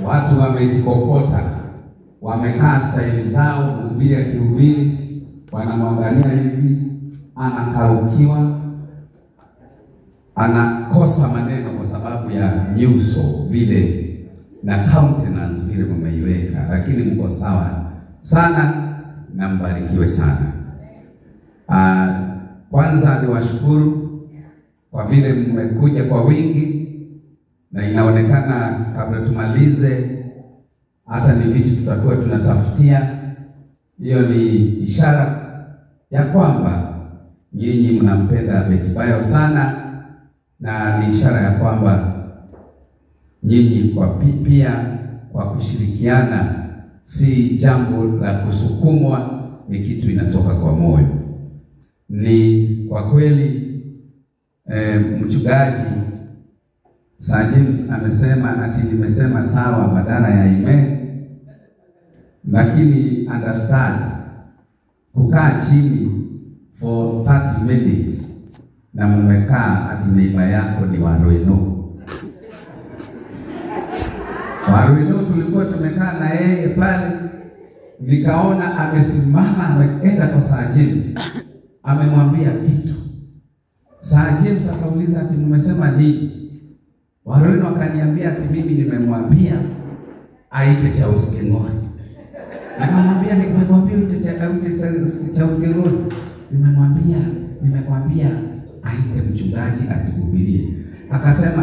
Watu wamejikokota, wamekaa staili zao, mhubiri akihubiri wanamwangalia hivi, anakaukiwa, anakosa maneno kwa sababu ya nyuso vile na countenance vile mmeiweka, lakini mko sawa sana na mbarikiwe sana. Kwanza niwashukuru kwa vile mmekuja kwa wingi, na inaonekana kabla tumalize hata ni vitu tutakuwa tunatafutia. Hiyo ni ishara ya kwamba nyinyi mnampenda Betibayo sana, na ni ishara ya kwamba nyinyi kwa pia kwa kushirikiana, si jambo la kusukumwa, ni kitu inatoka kwa moyo. Ni kwa kweli mchungaji Sir James amesema ati nimesema sawa badala ya amen, lakini understand, kukaa chini for 30 minutes na mumekaa ati neighbor yako ni Waruinu. Waruinu tulikuwa tumekaa na yeye pale, nikaona amesimama ameenda kwa Sir James, amemwambia kitu. Sir James akauliza ati mmesema nini? Waruinu akaniambia ati mimi nimemwambia aite Charles King'ori. Nikamwambia nimekwambia uite Charles King'ori. Nimemwambia nimekwambia aite mchungaji atuhubirie. Akasema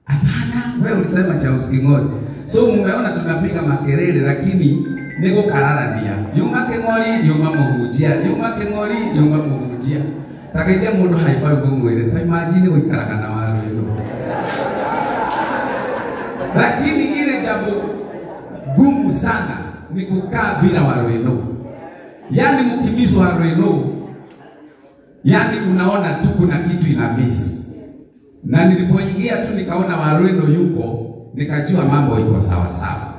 hapana, wewe ulisema Charles King'ori. So mmeona tunapiga makelele, lakini niko kararania. Yuma King'ori, yuma muhujia, yuma King'ori, yuma muhujia. Takaija mundu haifai kumwire, ta imagine guikaraga na Waruinu. Lakini ile jambo gumu sana ni kukaa bila Waruinu. Yaani mkimizwa Waruinu, yaani unaona tu kuna kitu ina miss. Na nilipoingia tu nikaona Waruinu yuko, nikajua mambo iko sawa sawa.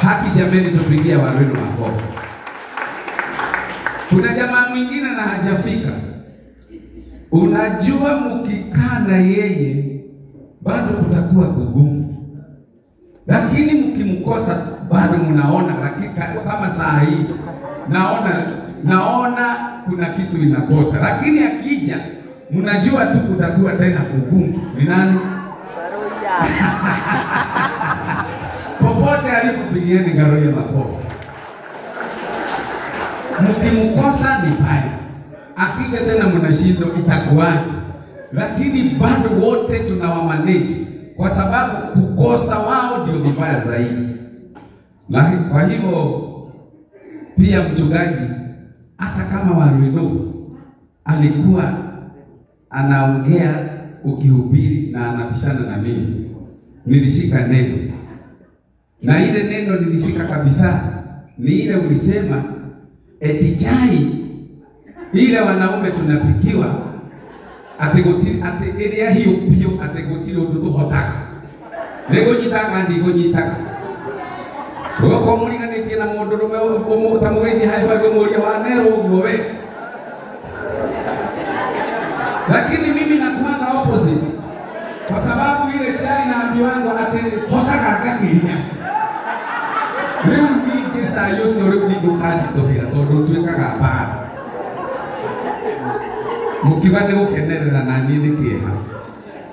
Haki jameni, tupigie Waruinu makofi. Kuna jamaa mwingine na hajafika. Unajua mkikaa na yeye bado kutakuwa kugumu, lakini mkimkosa bado mnaona. Lakini kama saa hii naona kuna kitu inakosa, lakini akija mnajua tu kutakuwa tena kugumu. Ni nani? Popote alipopigieni Ngaruiya makofi. Mkimkosa ni pale, akija tena mnashindwa itakuwaje? Lakini bado wote tunawamanage, kwa sababu kukosa wao ndio vibaya zaidi. Na kwa hivyo pia mchungaji, hata kama Waruinu alikuwa anaongea ukihubiri na anabishana na mimi, nilishika neno, na ile neno nilishika kabisa ni ile ulisema eti chai ile wanaume tunapikiwa ati ati area hiyo pio ati gotiri undu tuhotaga nigunyitaga ndigunyitaga ugokorwo muriganitie na mundu rume utamugeithi haifai kumuria wanero uguo we. Lakini mimi nakuanga opposite, kwa sababu ile chai naambiwangwa ati hotaga ngakinya. Riu ningĩ cai ũcio rĩu ningĩ ũkanditũhĩra tondũ ũtuĩkaga mbara. Mũkiuga nĩ gũkenerera na niĩ nĩ kĩeha,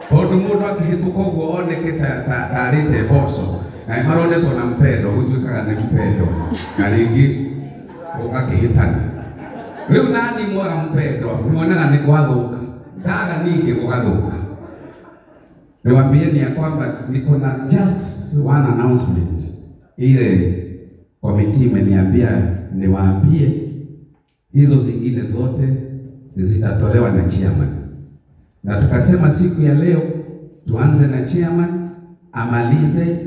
tondũ mũndũ akĩhĩtũka ũguo oneke ta arĩte mboco na maronetwo na mpendo, gũtuĩkaga nĩ mpendo na rĩngĩ ũgakĩhĩtana. Rĩu nani mwaga mpendo muonaga nĩ gwathũka, ndaga ningĩ gũgathũka. Niwaambieni ya kwamba niko na just one announcement. Ile komiti imeniambia niwaambie, hizo zingine zote zitatolewa na chairman. Na tukasema siku ya leo tuanze na chairman amalize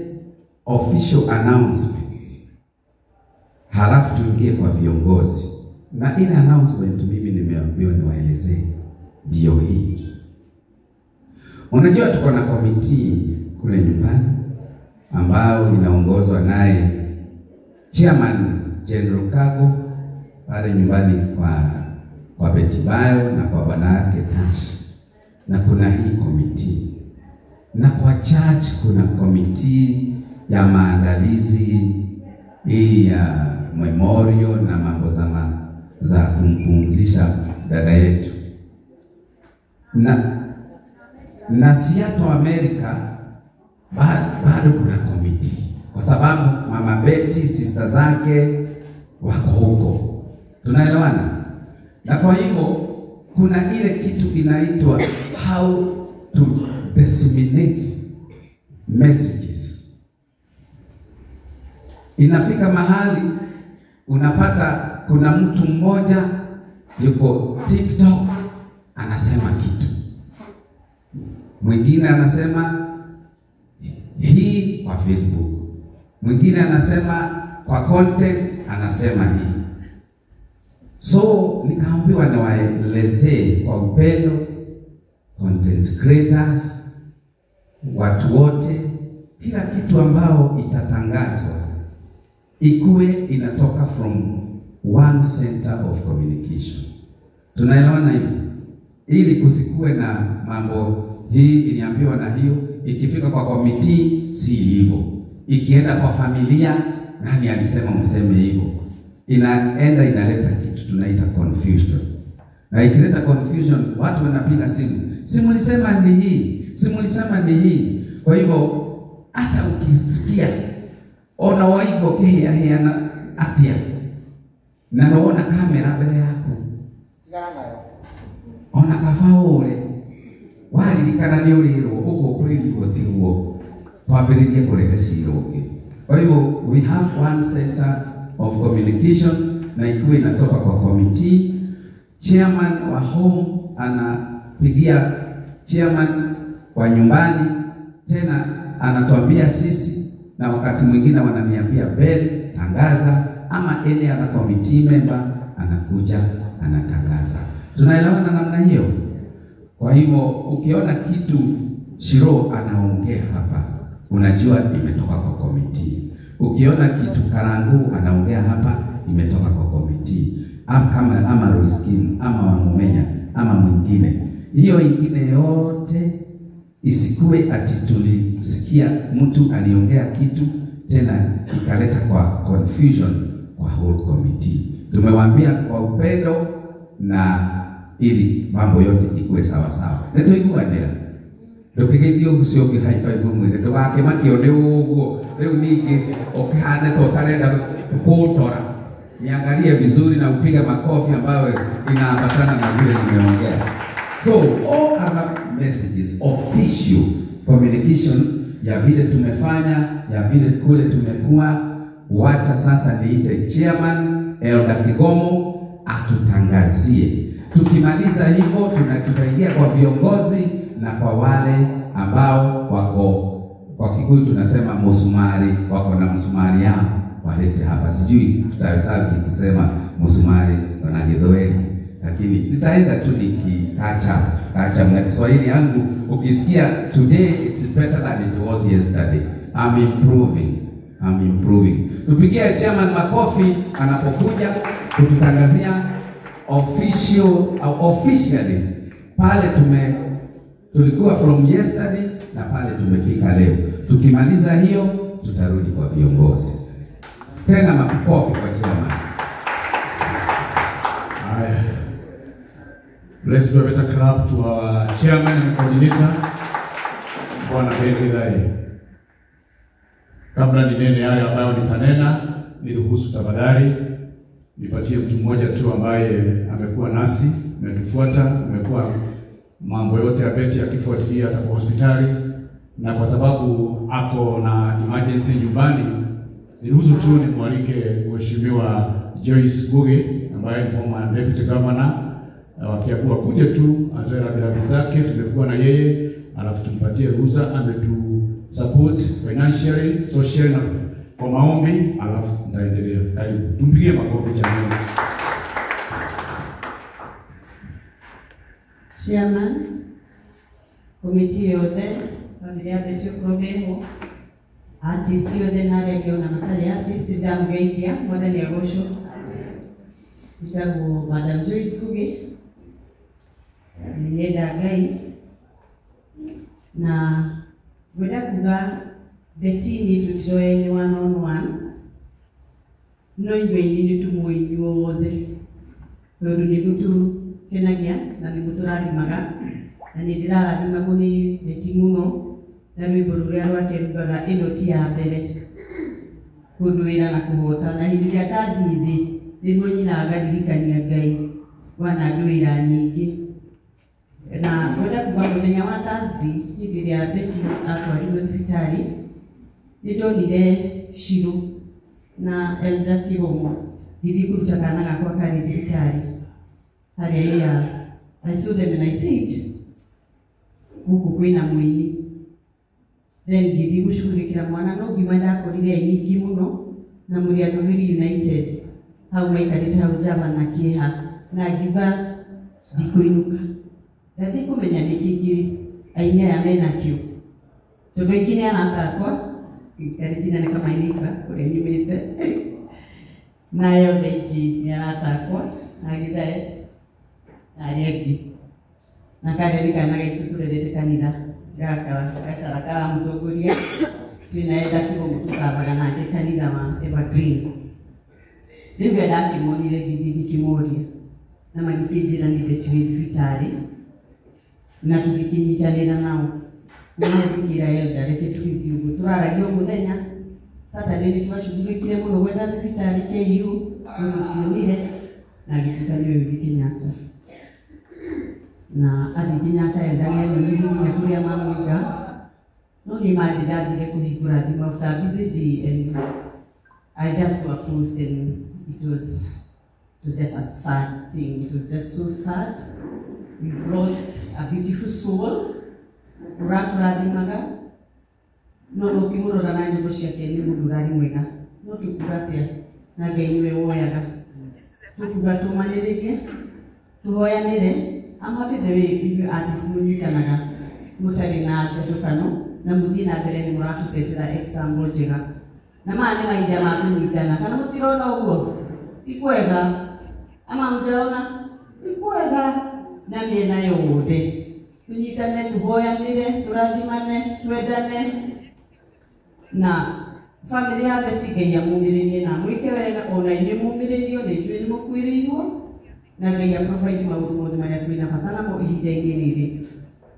official announcement, halafu tuingie kwa viongozi. Na ile announcement mimi nimeambiwa niwaelezee ndio hii. Unajua tuko na komiti kule nyumbani ambao inaongozwa naye Chairman General Kago pale nyumbani kwa Betibayo na kwa bwana yake Tash. Na kuna hii komiti. Na kwa church kuna komiti ya maandalizi hii ya memorial na mambo za kumpumzisha dada yetu. Na Seattle America bado kuna committee, kwa sababu Mama Betty sister zake wako huko. Tunaelewana? Na kwa hivyo kuna ile kitu inaitwa how to disseminate messages. Inafika mahali unapata kuna mtu mmoja yuko TikTok anasema kitu, mwingine anasema hii kwa Facebook, mwingine anasema kwa content anasema hii. So nikaambiwa niwaelezee kwa upendo content creators, watu wote, kila kitu ambao itatangazwa ikuwe inatoka from one center of communication. Tunaelewana hivi? Ili kusikuwe na mambo hii iliambiwa na hiyo, ikifika kwa committee si hivyo, ikienda kwa familia nani alisema mseme hivyo, inaenda inaleta kitu tunaita confusion. Na ikileta confusion watu wanapiga simu, simu lisema ni hii, simu lisema ni hii. Kwa hivyo hata ukisikia ona waiko kihia hia na atia na naona kamera mbele yako, ona kafaule waririkana ni urirwo uguo kwĩrirwo tiguo, twambĩrĩrie kũrehe cira ũngĩ. Kwa hivyo we have one center of communication na ikuwe inatoka kwa committee. Chairman wa home anapigia chairman wa nyumbani, tena anatuambia sisi, na wakati mwingine wananiambia Ben tangaza, ama any other committee member anakuja anatangaza. Tunaelewana namna hiyo? Kwa hivyo ukiona kitu Shiro anaongea hapa, unajua imetoka kwa committee. Ukiona kitu Karangu anaongea hapa, imetoka kwa committee. Kama ama Roiskin ama Wamumenya ama mwingine. Hiyo ingine yote isikuwe ati tulisikia mtu aliongea kitu tena ikaleta kwa confusion kwa whole committee. Tumewaambia kwa upendo na ili mambo yote ikuwe sawa sawa. Netoiguanira ndukigeithio ucio ungi high five mwire ndugakimakio ni uguo riu ningi ukihane to utarenda kundora. Niangalie vizuri na upige makofi ambayo inaambatana na vile nimeongea. So all other messages, official communication ya vile tumefanya, ya vile kule tumekuwa, wacha sasa niite chairman Elder Kigomo atutangazie. Tukimaliza hivyo tutaingia kwa viongozi na kwa wale ambao wako kwa Kikuyu tunasema musumari, wako na musumari yao walete hapa. Sijui tutawezaje kusema musumari na Githweri, lakini nitaenda tu nikikacha kacha na Kiswahili yangu. Ukisikia today it's better than it was yesterday. I'm improving. I'm improving. Tupigie chairman makofi anapokuja kututangazia official au officially pale tulikuwa from yesterday na pale tumefika leo. Tukimaliza hiyo tutarudi kwa viongozi. Tena makofi kwa chairman. Haya. Let's do a better clap to our chairman and coordinator, Bwana Ben Githae. Kabla ninene hayo ambayo nitanena, niruhusu tafadhali nipatie mtu mmoja tu ambaye amekuwa nasi, ametufuata, amekuwa mambo yote ya Betty akifuatilia hata kwa hospitali, na kwa sababu ako na emergency nyumbani, niruhusu tu nimwalike Mheshimiwa Joyce Ngugi ambaye ni former deputy governor wa Kiambu, akuje tu atoe rambirambi zake. Tumekuwa na yeye, alafu tumpatie ruhusa, ametu support financially, socially na kwa maombi, alafu nitaendelea. Karibu, tumpigie makofi jamani. Chairman, committee yothe, familia Betty Kobeho, artist yothe na arĩa angĩ ona matarĩ artist, ndamũgeithia, Mwathani agocwo. Njĩtagwo Madam Joyce Ngugi, nĩnyenda Ngai na ngwenda kuga Betty niĩ tũtiroyaine one on one, no inyuĩ aini nĩ tũmũĩ inyuothe tondũ nĩ mũtũkenagia na nĩ mũtũrathimaga, na nĩ ndĩrarathimagwo nĩ Betty mũno na rwĩmbo rũrĩa rwake rugaga ĩno ti ya mbere kũndũĩra na kũhota, na hĩndĩ ĩrĩa ndathiĩ thĩ nĩguo nyina ngaririkania Ngai wanandũĩra nyingĩ. Na kwenda kuga mũthenya wa Thursday hĩndĩ ĩrĩa Betty atwarirwo thibitarĩ nĩ ndonire Shiro na Elder Kĩgomo ngĩthiĩ kũruta kana gakwa karĩ thibitarĩ harĩa AR. I saw them and I said gũkũ kwĩna mũini. Then ngĩthiĩ gũcugurĩkĩra mwana no ngiuma ndakorire aini aingĩ mũno na mũrĩ andũ very united hau maikarĩte hau Java na kĩeha, na ngiuga ndikũinũka ndathiĩ kũmenya nĩkĩ kĩ aini aya menakĩo tondũ aingĩ nĩ arata akwa Regina nĩ kamainĩka kũrĩa nyumĩte nayo aingĩ nĩ arata akwa na Githae na arĩa angĩ na karĩa nĩ kana gaitũ tũrerete kanitha gaka gacara karamũtongoria twĩna Elder Kĩgomo tũkabaga nake kanitha wa Evergreen. Rĩu rĩrĩa ndakĩmonire ngĩthiĩ ngĩkĩmoria na magĩkĩnjĩra nĩ Betty wĩ thibitarĩ na tũgĩkĩnyitanĩra nao na ngĩkĩra Elder reke tũgĩthiĩ ũguo tũraragia o mũthenya. Saturday nĩ twacugurĩkire mũno gwetha thibitarĩ KU no tũtionire, na agĩtuĩka nĩwe ũthiĩ Kenyatta na athiĩ Kenyatta Elder nĩanyonirie nginya kũrĩa mamũiga, no niĩ mandĩ ndathire kũhingũra thimũ after a busy day and I just saw a post and it was just a sad thing. It was just so sad. We've lost a beautiful soul ũratũrathimaga no ũkĩmũrora na nyĩmbo ciake nĩ mũndũ ũrarĩ mwega, no tũkuga atĩa na Ngai nĩwe woyaga. Tũkuga tũmanĩrĩrie tũhoyanĩre. I'm happy the way inyuĩ artists mũnyitanaga mũtarĩ na njatũkano na mũthiĩ na mbere nĩ mũratũcetera example njega, na maya nĩ mahinda ma kũnyitana kana mũtirona ũguo ti kwega ama mũtirona ti kwega na mĩena yothe tũnyitane tũhoyanĩre tũrathimane twendane na famĩlĩ ya Betty Ngai amũmĩrĩrie na mwĩke wega ona inyuĩ mũmĩrĩrio nĩ ithuĩ nĩ mũkuĩrĩirwo na Ngai aprovide maũndũ mothe marĩa twĩna bata namo ihinda-inĩ rĩrĩ.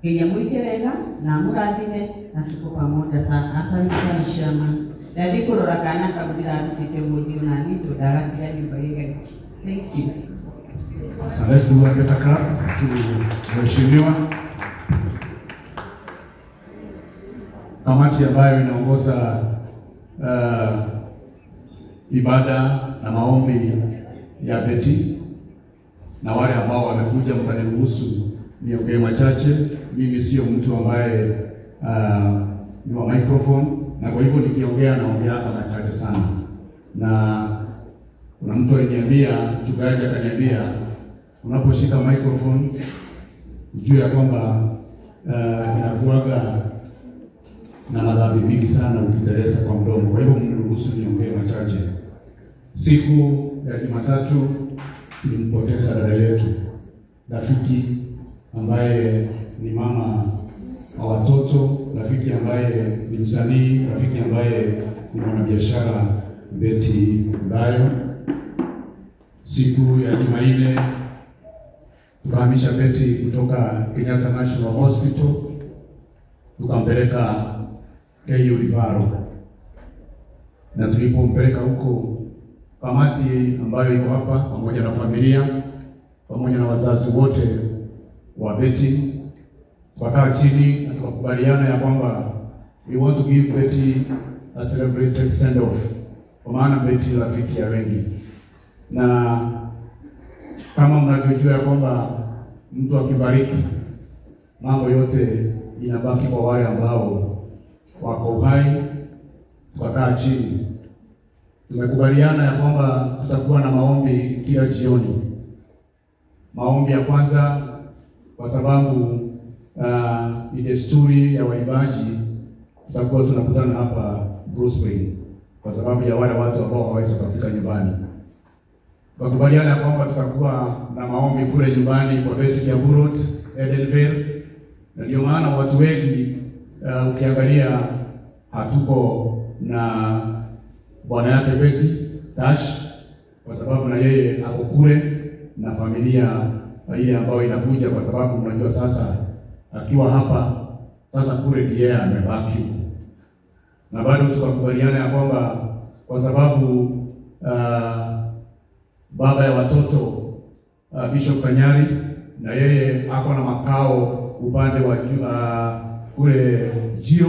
Ngai amwĩke wega na amũrathime na tuko pamoja sana. Asante sana Chairman. Ndathiĩ kũrora kana kau ndĩrarutĩte mũthiũ na niĩ tondũ ndagatiga nyũmba ĩgaki. Thank you. So let's do a better clap to Mheshimiwa. Kamati ambayo inaongoza ibada na maombi ya Betty na wale ambao wamekuja, mtaniruhusu niongee machache. Mimi sio mtu ambaye ni wa microphone, na kwa hivyo nikiongea naongea hapa machache sana. Na kuna mtu aliniambia, mchungaji akaniambia, unaposhika microphone ujue ya kwamba inakuwaga na madhambi mingi sana ukiteleza kwa mdomo. Kwa hivyo mniruhusu niongee machache. Siku ya Jumatatu tulimpoteza dada yetu, rafiki ambaye ni mama wa watoto, rafiki ambaye ni msanii, rafiki ambaye ni mwanabiashara, Betty Bayo. Siku ya Jumanne tukahamisha Betty kutoka Kenyatta National Hospital tukampeleka KU Rivaro, na tulipompeleka huko, kamati ambayo iko hapa pamoja na familia pamoja na wazazi wote wa Betty tukakaa chini na tukakubaliana ya kwamba we want to give Betty a celebrated send off, kwa maana Betty rafiki ya wengi, na kama mnavyojua ya kwamba mtu akibariki mambo yote inabaki kwa wale ambao wako uhai. Tukakaa chini tumekubaliana ya kwamba tutakuwa na maombi kila jioni. Maombi ya kwanza, kwa sababu ni desturi ya waimbaji, tutakuwa tunakutana hapa Bruce Spring kwa sababu ya wale watu ambao hawawezi kufika nyumbani. Tukakubaliana kwamba tutakuwa na maombi kule nyumbani kwa Betty Kiambu Road, Edenvale. Na ndio maana watu wengi ukiangalia Hatuko na bwana yake Betty Tash kwa sababu na yeye ako kule na familia ile ambayo inakuja, kwa sababu unajua sasa akiwa hapa sasa kule ndiye amebaki huko. Na bado tukakubaliana ya kwamba kwa sababu baba ya watoto Bishop Kanyari na yeye ako na makao upande wa kule Jio,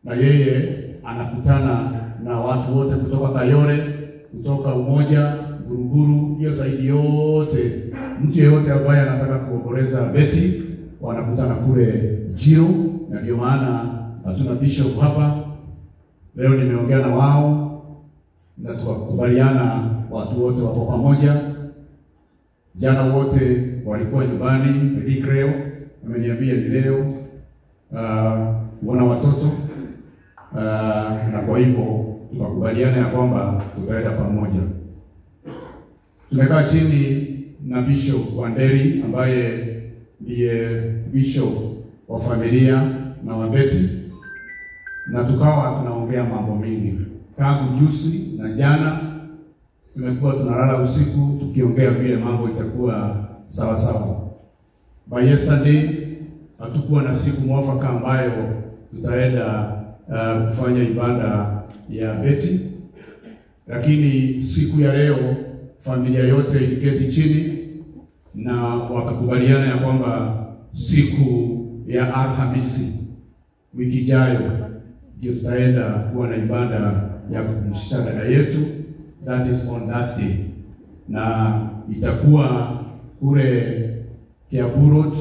na yeye anakutana na watu wote kutoka Kayole, kutoka Umoja, Guruguru, hiyo saidi yote. Mtu yeyote ambaye anataka kuomboleza Betty wanakutana kule Jio, na ndio maana hatuna bishop hapa. Leo nimeongea na wao na tukakubaliana watu wote wako pamoja. Jana wote walikuwa nyumbani. I think leo ameniambia ni leo wana watoto na kwa hivyo tukakubaliana ya kwamba tutaenda pamoja. Tumekaa chini na Bishop Wanderi ambaye ndiye bishop wa familia na wa Betty, na tukawa tunaongea mambo mengi tangu juzi na jana. Tumekuwa tunalala usiku tukiongea vile mambo itakuwa sawa sawa. By yesterday hatukuwa na siku mwafaka ambayo tutaenda kufanya ibada ya Betty, lakini siku ya leo familia yote iliketi chini na wakakubaliana ya kwamba siku ya Alhamisi wiki ijayo ndio tutaenda kuwa na ibada ya kupumzisha dada yetu, that is on Thursday, na itakuwa kule Kiambu Road,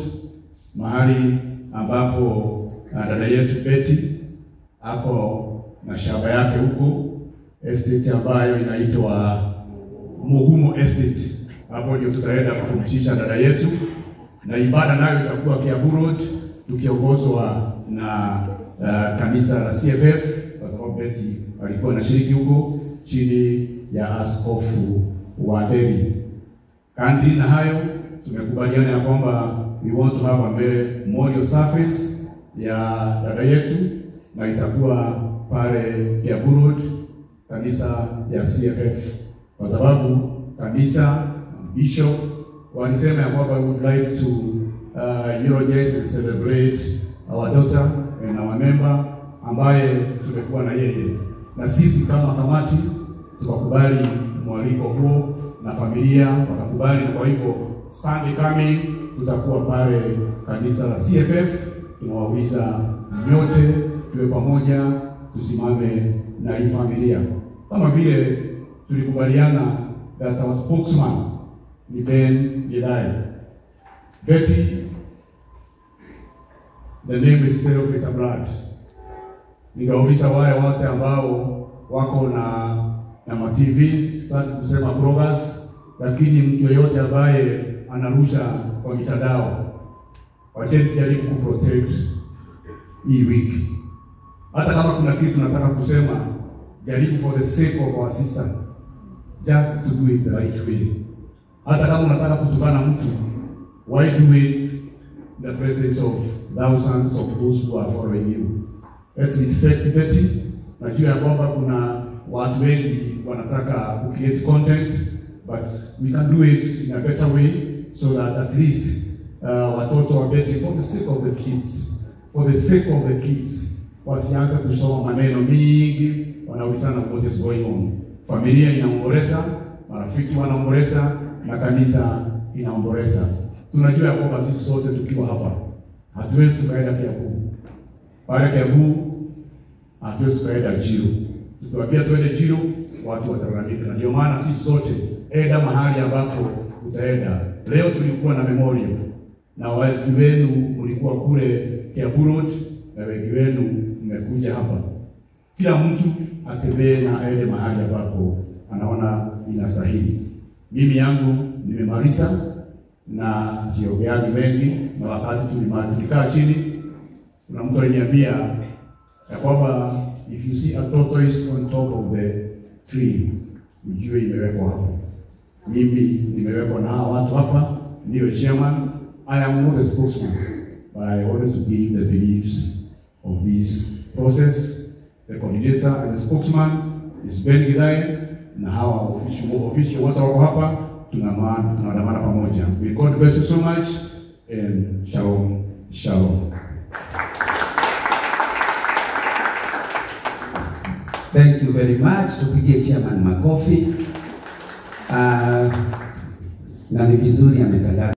mahali ambapo dada yetu Betty ako na shamba yake huko, estate ambayo inaitwa Mugumo Estate. Hapo ndio tutaenda kupumzisha dada yetu, na ibada nayo itakuwa Kiambu Road tukiongozwa na kanisa la CFF, kwa sababu Betty alikuwa anashiriki huko chini ya Askofu Wanderi. Kadri na hayo tumekubaliana ya kwamba we want to have a memorial service ya dada yetu, na itakuwa pale Kiambu Road, kanisa ya CFF, kwa sababu kanisa bishop walisema ya kwamba we would like to eulogize and celebrate our daughter and our member ambaye tumekuwa na yeye, na sisi kama kamati tukakubali mwaliko huo na familia wakakubali, na kwa hivyo Sunday coming tutakuwa pale kanisa la CFF. Tunawauliza nyote tuwe pamoja, tusimame na hii familia, kama vile tulikubaliana that our spokesman ni Ben Yedai. Betty, the name itself is a blood. Nikauliza wale wote ambao wako na ma TVs, sitaki kusema bloggers, lakini mtu yeyote ambaye anarusha kwa mitandao, wacheni jaribu kuprotect hii wiki. Hata kama kuna kitu nataka kusema, jaribu for the sake of our sister, just to do it the right way. Hata kama unataka kutukana mtu, why do it in the presence of thousands of those who are following you? Let's respect Betty. Najua ya kwamba kuna watu wengi wanataka ku create content, but we can do it in a better way so that at least watoto wa Betty, for the sake of the kids, for the sake of the kids, wasianze kusoma maneno mingi, wanaulizana what is going on. Familia inaomboleza, marafiki wanaomboleza, na kanisa inaomboleza. Tunajua ya kwamba sisi sote tukiwa hapa hatuwezi tukaenda Kiambu. Pale Kiambu hatuwezi tukaenda Jiro. Tukiwaambia tuende Jiro, watu watalalamika. Ndio maana sisi sote enda mahali ambapo utaenda. Leo tulikuwa na memorial na wengi wenu mlikuwa kule Kiambu Road na wengi wenu mmekuja hapa. Kila mtu atembee na aende mahali ambapo anaona inastahili. Mimi yangu nimemaliza na siongeagi mengi, na wakati tulikaa chini kuna mtu aliniambia ya kwamba if you see a tortoise on top of the tree, ujue imewekwa hapo. Mimi nimewekwa na hawa watu hapa, niwe chairman. I am not a spokesman, but I always to give the beliefs of this process. The coordinator and the spokesman is Ben Githae, na hawa official wote wako hapa, tunaandamana pamoja. May God bless you so much and shalom, shalom. Thank you very much. Tupigie chairman makofi. Na ni vizuri ametangaza.